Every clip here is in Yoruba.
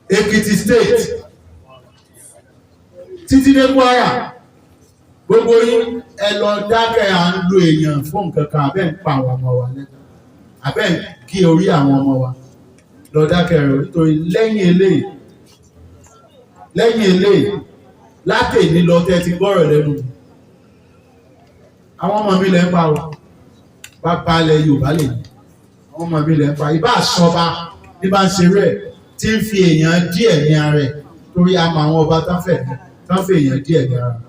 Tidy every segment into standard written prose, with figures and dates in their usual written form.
Ekiti State, títí dé Kwara, gbogbo yín, ẹ lọ dákẹ́. À ń lo èèyàn fún nǹkan kan, abẹ́ ń pa àwọn ọmọ wa lẹ́nu, abẹ́ ń gé orí àwọn ọmọ wa. Lọ dákẹ́ rẹ̀, nítorí lẹ́yìn eléyìí, lẹ́yìn eléyìí, látẹ̀ní lọ, tẹ́ ti gbọ́rọ̀ lẹ́nu mi, àwọn ọmọ mi lẹ́ ń pa o. Bàbá ilẹ̀ Yorùbá lè ní àwọn ọmọ mi lẹ́ ń pa. Ìbá àsọba ní bá ń ṣeré ẹ̀ tí ń fi èèyàn díẹ̀ ní ara ẹ̀, torí a mọ àwọn ọba tán fẹ́ èèyàn díẹ̀ ní ara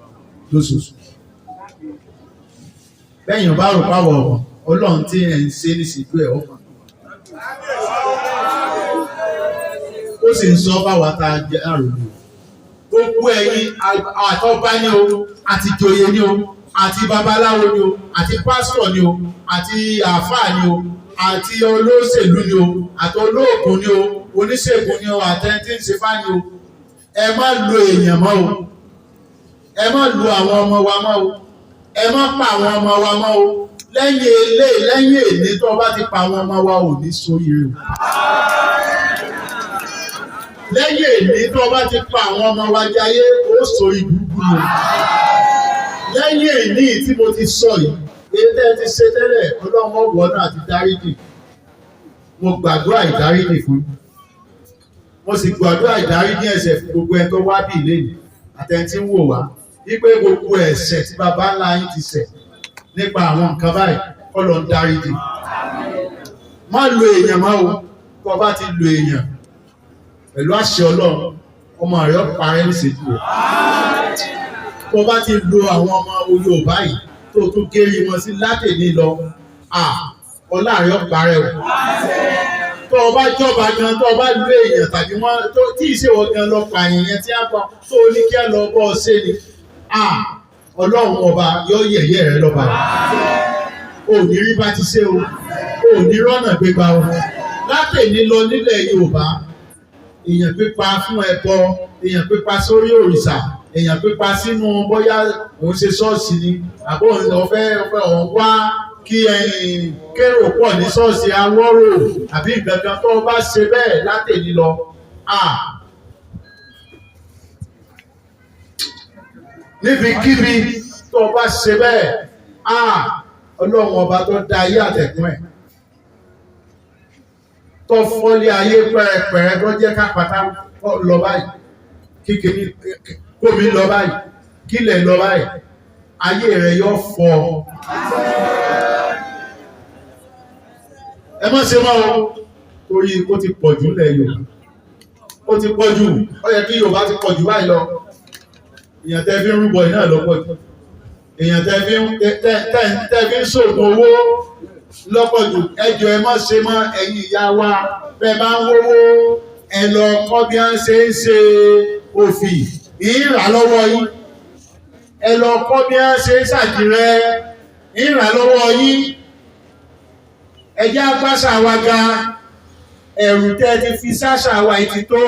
lóṣooṣù. Bẹ́yìn bá rò pàwọ̀ ọmọ Ọlọ́run tí ẹ̀ ń ṣe níṣìjú ẹ̀, ọmọ ó sì ń sọ báwa tá a jẹ́ àròlé. Gbogbo ẹ̀yin, àtọ́ba ní o, àti joyè ní o, àti babaláwo ní o, àti pásítọ̀ ní o, àti àáfàá ní o, àti olóṣèlú ní o, àti olóògùn ní o, oníṣègùn ní o, àtẹni tí ń ṣe fá ní o, ẹ má lo èèyàn mọ́ o. Ẹ má lo àwọn ọmọ wa mọ́ o. Ẹ má pa àwọn ọmọ wa mọ́ o. Lẹ́yìn eléyìí, lẹ́yìn èní, tó bá ti pa àwọn ọmọ wa, ò ní sóríire o. Lẹ́yìn èní, tó bá ti pa àwọn ọmọ wa jayé, ó sórí burúkú o. Lẹ́yìn èní tí mo ti sọ yìí, èyí tẹ́ ẹ ti ṣe tẹ́lẹ̀, Ọlọ́run ọ̀wọ́ náà ti dáríjì. Mo gbàdúrà ìdáríjì fún yín, mo sì gbàdúrà ìdáríjì ẹ̀ṣẹ̀ fún gbogbo ẹni tó wá bí ìléyìí àtẹni tí ń wò wá, wípé gbogbo ẹ̀ṣẹ̀ tí baba ńlá yín ti ṣẹ̀ nípa àwọn nǹkan báyìí, kọ́ ló ń dáríjì. Má lo èèyàn mọ́ o. Tó o bá ti lo èèyàn, pẹ̀lú àṣẹ Ọlọ́run, ọmọ rẹ̀ ó parẹ́ níṣẹ́jú rẹ̀. Tó o bá ti lo àwọn ọmọ Yorùbá yìí, tó o tún gérí wọn sí látẹ̀ní lọ, ọlá rẹ̀ ó parẹ́ o. Tó o bá jọba gan, tó o bá lo èèyàn tàbí wọn tí ìṣèwọ gan lọ pààyàn yẹn tí a bọ tó o ní kí ẹ lọ bọ́ ọ ṣe ni, Ọlọ́run ọba yóò yẹ̀yẹ́ rẹ lọ́ba. O ò ní rí bá ti ṣe o, o ò ní rọ́nà gbégbá o. Látẹ̀ní lọ, nílẹ̀ Yorùbá, èèyàn pípa fún ẹbọ, èèyàn pípa sórí òrìṣà, èèyàn pípa sínú bóyá òun ṣe ṣọ́ọ̀ṣì ni, àbó òun ọ̀fẹ́ ọ̀fẹ́ òun wá kí ẹ̀yìn kérò pọ̀ ní ṣọ́ọ̀ṣì awọ́rò àbí nǹkan kan, tó bá ṣe bẹ́ẹ̀ látẹ̀ní lọ, níbikíbi tó bá ṣe bẹ́ẹ̀, Ọlọ́run ọba tó dá ayé àtẹ̀kùn ẹ̀, tó fọ́lé ayé pẹ́rẹpẹ̀rẹ, tó jẹ́ kápátá lọ báyìí, kíkiri kómi lọ báyìí, kílẹ̀ lọ báyìí, ayé rẹ̀ yóò fọ́. Ẹ má ṣe mọ́ o, torí ó ti pọ̀ jù lẹ̀ Yorùbá. Ó ti pọ̀ jù. Ó yẹ kí Yorùbá ti pọ̀ jù báyìí lọ. Èèyàn tẹ́ fi ń rúbọ iná lọ pọ̀ jù, èèyàn tẹ́ fi ń ṣògùn owó lọ́pọ̀ jù. Ẹ jọ̀ọ́, ẹ má ṣe mọ́. Ẹ̀yin ìyá wa, bẹ́ẹ̀ bá ń wówó, ẹ lọ kọ́ bí wọ́n ṣe ń ṣe òfì, ìrà lọ́wọ́ yín. Ẹ lọ kọ́ bí wọ́n ṣe ń ṣàdìrẹ, ìrà lọ́wọ́ yín. Ẹ jẹ́ agbáṣà wa ga. Ẹ̀rù tẹ́ ti fi sáṣà wa yìí ti tó.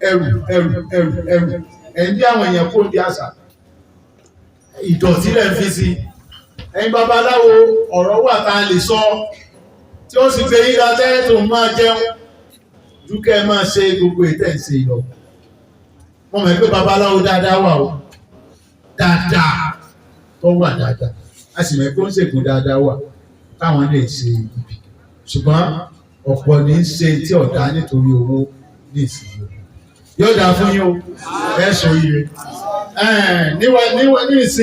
Ẹ̀rù, ẹ̀rù, ẹ̀rù, ẹ̀rù ẹ̀ ń bí àwọn èèyàn kó di àṣà. Ìdọ̀tí lẹ̀ ń fi sí. Ẹ̀yin babaláwo, ọ̀rọ̀ wà tá a lè sọ tí ó sì gbé yíra tẹ́ tó máa jẹun dúkẹ́, máa ṣe gbogbo ètò ẹ̀ ń ṣe lọ. Mo mọ̀ pé babaláwo dáadáa wà o, dáadáa tó wà dáadáa, a sì mọ̀ pé ó ń ṣègùn dáadáa wà táwọn lè ṣe ibi, ṣùgbọ́n ọ̀pọ̀ ní í ṣe tí ọ̀dá nítorí owó ní ìsinyìí. Yóò dáa fún yín o, ẹ sọ ire níwá ní ìsìn.